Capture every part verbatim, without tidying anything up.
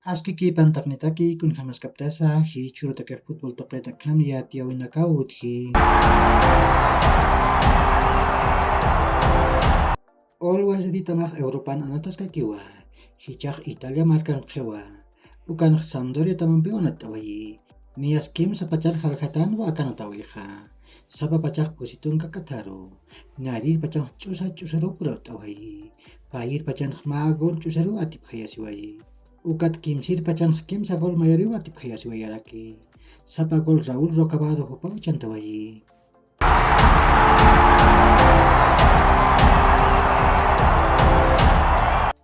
Aski kipan taqnitaki, kunjamaskaptasa jichhürutakix fútbol tuqit akham yatiyäwinakaw utji. Always yatitamax Europan anataskakiwa, jichhax Italia markan qhiwa, ukanx Sampdoriatamampiw anatt'awayi. Niyas kimsa pachar jaljatänwa akanatawixa. Sapa pachax pusi tunka k'atharu, nayrir pachanx ch'usa ch'usaruw purapt'awayi. Payir pachanx mä gol ch'usaruw atipjayasiwayi. Ukat kimsir pachanx kimsa gol mayariw atipjayasiwayaraki. Sapa gol Raúl Rocabado jupaw chantawayi.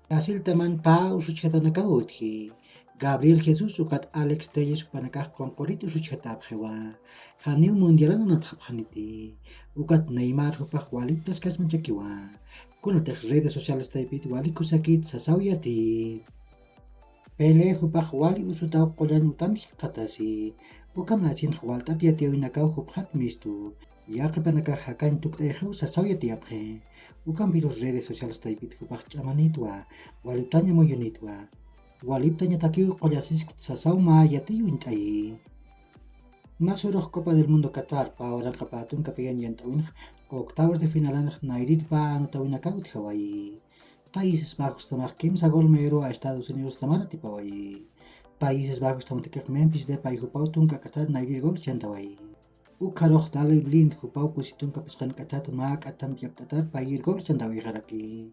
Brasiltaman pä usuchjatanakaw utji. Gabriel Jesus ukat Alex Telles jupanakax qunqurit usuchjatäpxiwa. Janiw mundialan anatxapxaniti. Ukat Neymar jupax waliptaskasmachakiwa. Kunatix redes sociales taypit wali kusakit sasaw yatiyi. Pelé jupax wali usutaw qullañ utan jikxatasi. Ukham asinx walt'at yatiyäwinakaw jupxat mistu. Yaqhipanakax jakañ tukt'ayxiw sasaw yatiyapxi. Ukhampirus redes sociales taypit jupax ch'amanitwa, waliptañ amuyunitwa. Waliptañatakiw qullasiskit sasaw mä yatiy uñt'ayi. Mä surux Copa del Mundo Qatar pä waranqa pä tunka piyan yant'äwinx octavos de finalanx nayrir pä anatawinakaw utjawayi. Países Bajostamax kimsa gol mayaruw a Estados Unidostamar atipawayi. Países Bajostamatakix Memphis Depay jupaw tunka k'athat nayrir gol chantawayi. Ukharux Daley Blind jupaw pusi tunka phisqan k'athat mä k'atamp yapt'atar payir gol chantawayxaraki.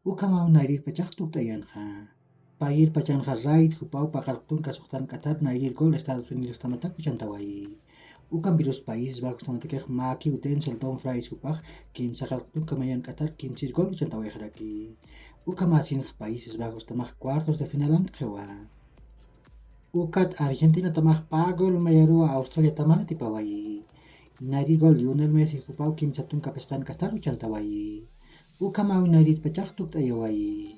Ukhamaw nayrir pachax tukt'ayanxa. Payir pachanxa Wright jupaw paqallq tunka suxtan k'athat nayrir gol Estados Unidostamatak uchantawayi. Ukhampirus Países Bajostamatakix mäkiw Denzel Dumfries jupax kimsa qallq tunka mayan k'athar kimsir gol uchantawayxaraki. Ukhamasinx Países Bajostamax cuartos de finalan qhiwa. Ukat Argentinatamax pä gol mayaruw Australiatamar atipawayi. Nayrir gol Lionel Messi jupaw kimsa tunka phisqan k'athar uchantawayi. Ukhamaw nayrir pachax tukt'ayawayi.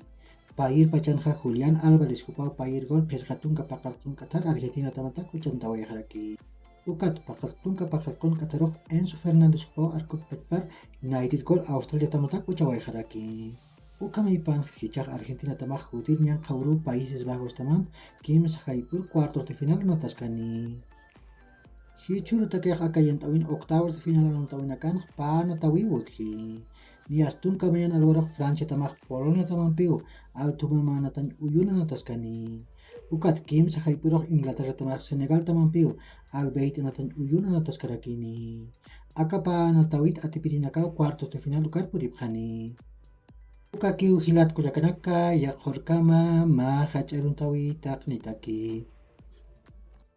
Payir pachanxa Julián Álvarez jupaw payir gol phisqa tunka paqallq tunka k'athar Argentinatamatak uchantawayxaraki. Ukat paqallq tunka paqallq tunka k'atharux Enzo Fernández jupaw arkup pachpar nayrir gol Australiatamatak uchawayxaraki. Ukhamipan jichhax Argentinatamax jutir ñanqha uruw Países Bajostamamp kimsa jayp'ur cuartos de final anataskani. Jichhürutakix aka yant'äwin octavos de final anatawinakanx pä anatawiw utji. Niyas tunka mayan alwarux Franciatamax Poloniatamampiw altuma mä anatañ uyun anataskani. Ukat kimsa jayp'urux Inglaterratamax Senegaltamampiw albeyt anatañ uyun anataskarakini. Aka pä anatawit atipirinakaw cuartos de final ukar puripxani. Ukakiw jilat kullakanaka, yaqhurkama mä jach'a aruntawi taqnitaki.